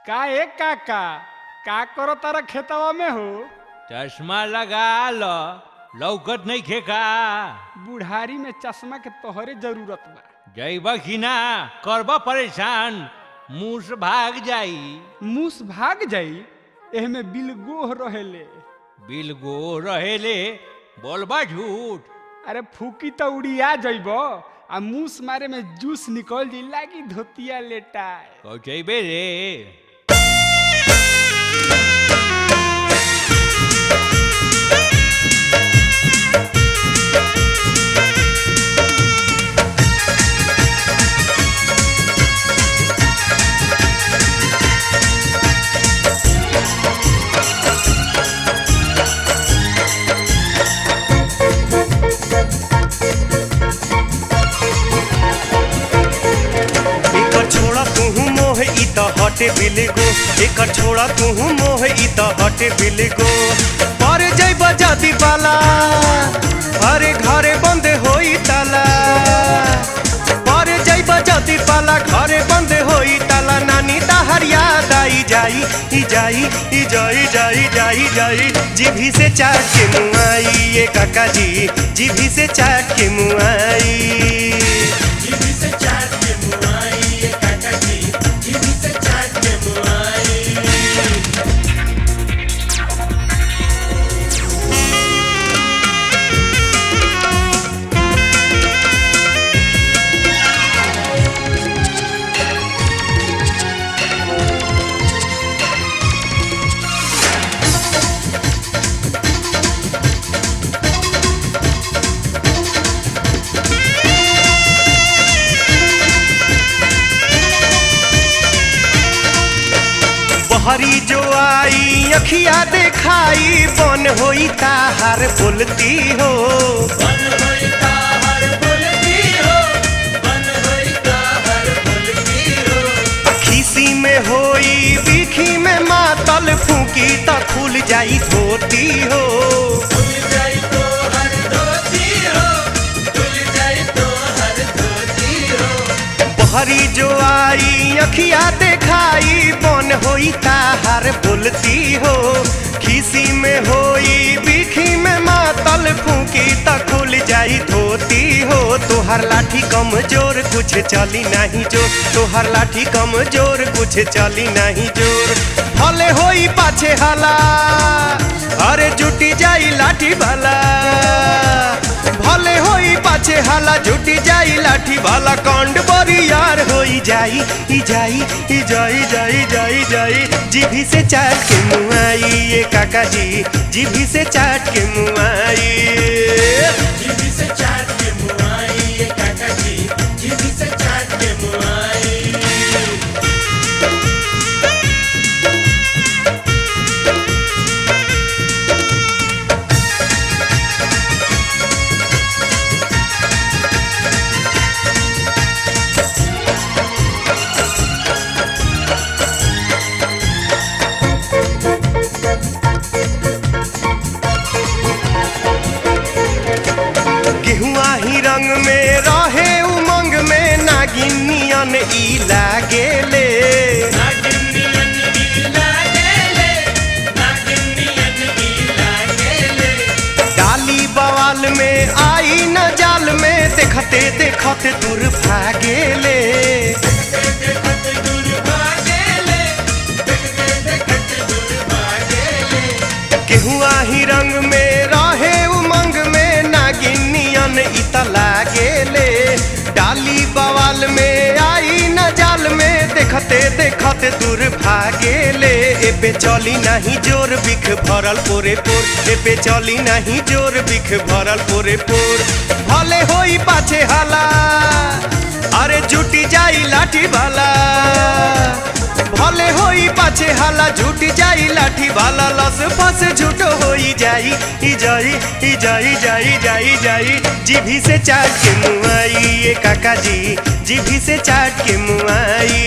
का ए काका का करो तारा खेतवा में हो? चश्मा लगा ल, लौकत नइखे का? बुढ़ारी में चश्मा के तोहरे जरूरत बा। जइब कि ना करब परेशान, मूस भाग जाई। मूस भाग जाई? एहमे बिलगोह रहेले। बिलगो रहेले? बोलबा झूठ। अरे फूकी तो उड़िया जइब आ मूस मारे में जूस निकल जाई, लागी धोतिया लेटाए। कौचैबे रे? एकर छोड़ा तुहू मोह इ त हटे बिलगो। एकर छोड़ा तुहू मोह इ त हटे बिलगो। पर जइब जाति पाला, अरे घरे बंद होई ताला। पर जइब जाति पाला, घरे बंद होई ताला। नानी ताहर याद आई जाई, ई जाई ई जाई जाई जाई जाई। जीभी से चाट के मुआई ये काका जी, जीभी से चाट के मुआई। बहरी जो आई अखिया देखाई, बन होई ताहार बोलती हो। खीसी में होई बिखी में मातल, फूकी त खुल जाई धोती हो। बहरी जो आई अखिया देखाई, बन होई ताहार बोलती हो। खीसी में होई बिखी में मातल, फूकी त खुल जाई धोती हो। तोहर लाठी कमजोर कुछ चली नहीं जोर, तोहर लाठी कमजोर कुछ चली नहीं जोर। भले होई पाछे हला, अरे जुटी जाई लाठी वाला। भले होई पाछे हाला, झूठी जाई लाठी वाला। कांड बड़ी यार होई जाई, ई जाई ई जाई जाई जाई जाई। जीभी से चाट के मुआई ये काका जी, जीभी से चाट के मुआई। गेहुआ ही रंग में रहे उमंग में, नागिनियन ई लागेले। डाली बवाल में आई न जाल में, देखते देखते दूर भागेले। गेहुआ ही रंग में रहे उमंग में, नागिनियन इत लागेले। डाली बवाल में आई न जाल में, देखते देखते दूर भागेले। एपे चली नहीं जोर बिख भरल पोरे पोर, एपे चली नहीं जोर बिख भरल पोरे पोर। भले होई पाछे हाला, अरे जुटी जाई लाठी वाला। भले होई पाछे हाला, झूठी जाई लाठी वाला। लस फस झूठो होई जाई, ई जाई ई जाई जाई जाई जाई। जीभी से चाट के मुआई ये काका जी, जीभी से चाट के मुआई।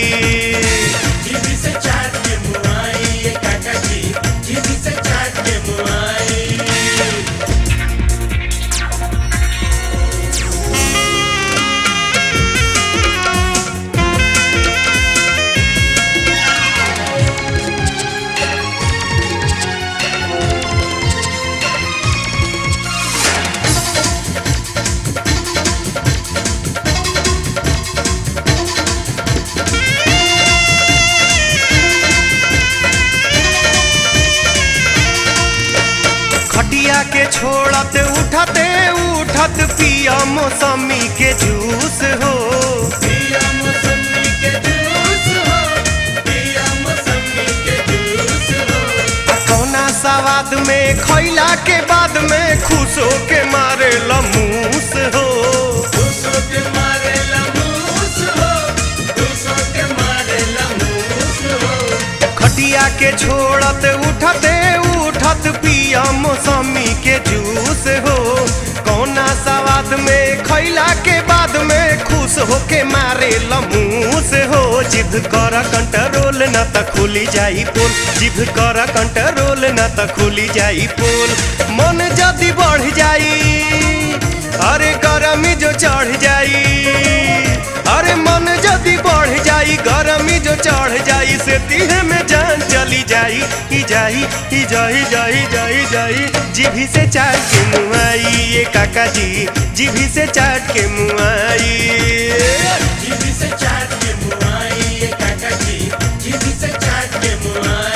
पिया मौसमी के जूस हो। पिया मौसमी के जूस हो, पिया मौसमी के जूस हो। आ कौना सवाद में खैला के बाद में खुश होके मारे लमूस हो। दूसरों के मारे लमूस हो, दूसरों के मारे लमूस हो। खटिया के छोड़त उठते उठत पिया मौसमी के जूस हो। कौना सवाद में खैला के बाद में खुश होके मारे लमूस हो। जिभ कर कंट्रोल न त खुली जाई पोल, जिभ कर कंट्रोल न त खुली जाई पोल। मन जदि बढ़ जाई, अरे गरमी जो चढ़ जाई, अरे मन जदि बढ़ जाई गरमी जो चढ़ जाई, से तीहे में जान चली जाई, ई जाई ई जाई जाई जाई जाई। जीभी से चाट के मुआई ये काका जी, जीभी से चाट के मुआई। जीभी से चाट के मुआई ये काका जी, जीभी से चाट के मुआई।